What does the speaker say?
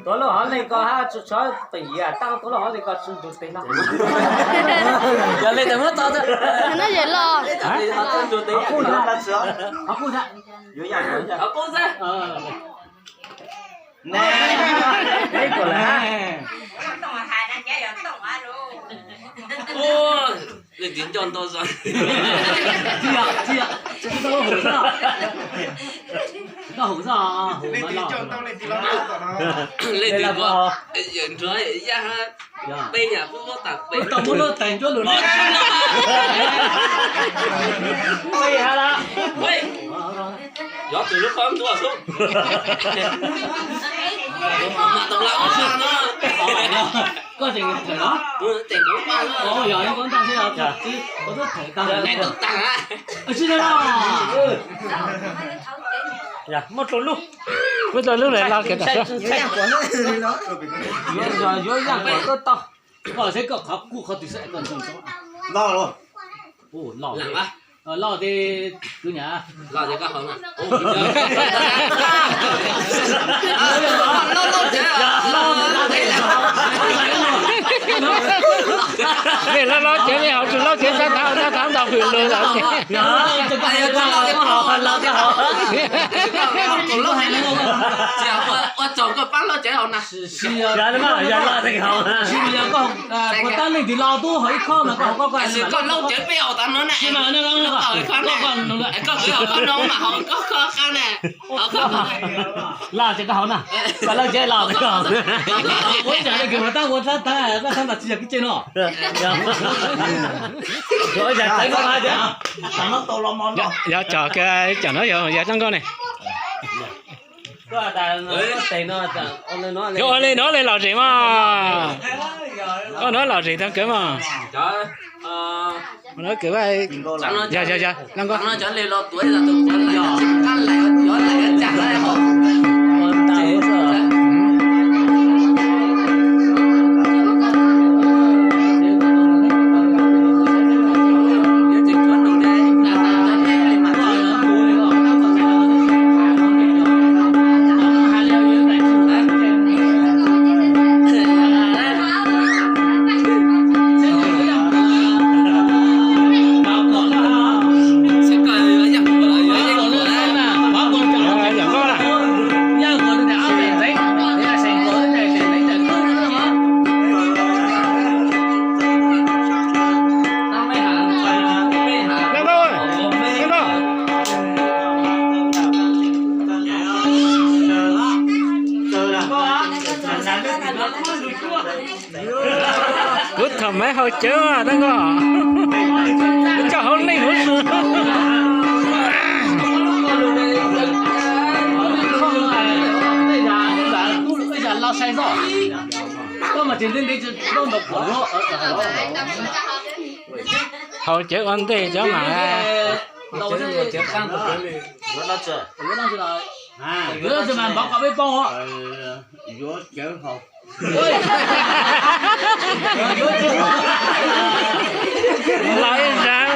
Tuav lub hov leej ko hab tsi tshua peem yam tab tuav lub hov leej ko tsi nrug teg no. Yog leej twg muab tau no yog loj. Leej twg nco ntau zog. Tsis yog, tsis yog, tsis tau hum xwb. Tau hum xwb, hum mas leej twg ko, yawm nrog yaj hab peb yam kuj muab tas pem. Tau muab lub teeg cuab lug no. Peb hab lawm. Yog tus lub qhov ntuas xwb. Mas tau lawm no. Koj tseem theem los? Yog, koj ntaj xwb, koj twb theem tag. Tsis muaj dlou lub. Muaj dlou lub lawm los kev tam sim. Yuav yaj kuam tuaj tau. Koj seb koj qhov kuj qhov twg seb koj ntsoo tau. Loj, loj tes kwv nyam. Mej loj loj ces mej hauv tsis loj ces sab thav sab thav ntau hwm lug lawm. Ua tsaug koj paab loj cawv hauv na. Yog, yog loj teg hauv. Puas tab leej twg los tub hauv ib khob mas koj hauv koj, koj loj cawv peb hauv tas no na. Koj kwv hauv khob no mas hauv koj khob qab na. Loj ces koj hauv na. Koj loj ces loj teg hauv. Ua ib tsam le kws puas tab ua tag tag, koj txhob tas tsis yog kib tseg no. Yog tsom kiag, cov no yog, yog rab nkoj ne. Koj ua le no le lom zem mas. Koj no lom zem tag kawg mas. No kawg, yog yog yog, rab nkoj. Kuv thaum maiv haus cawv dab nkoj, coj hauv leej huv si. Haus cawv ua ntej cov mas. Los ib zag.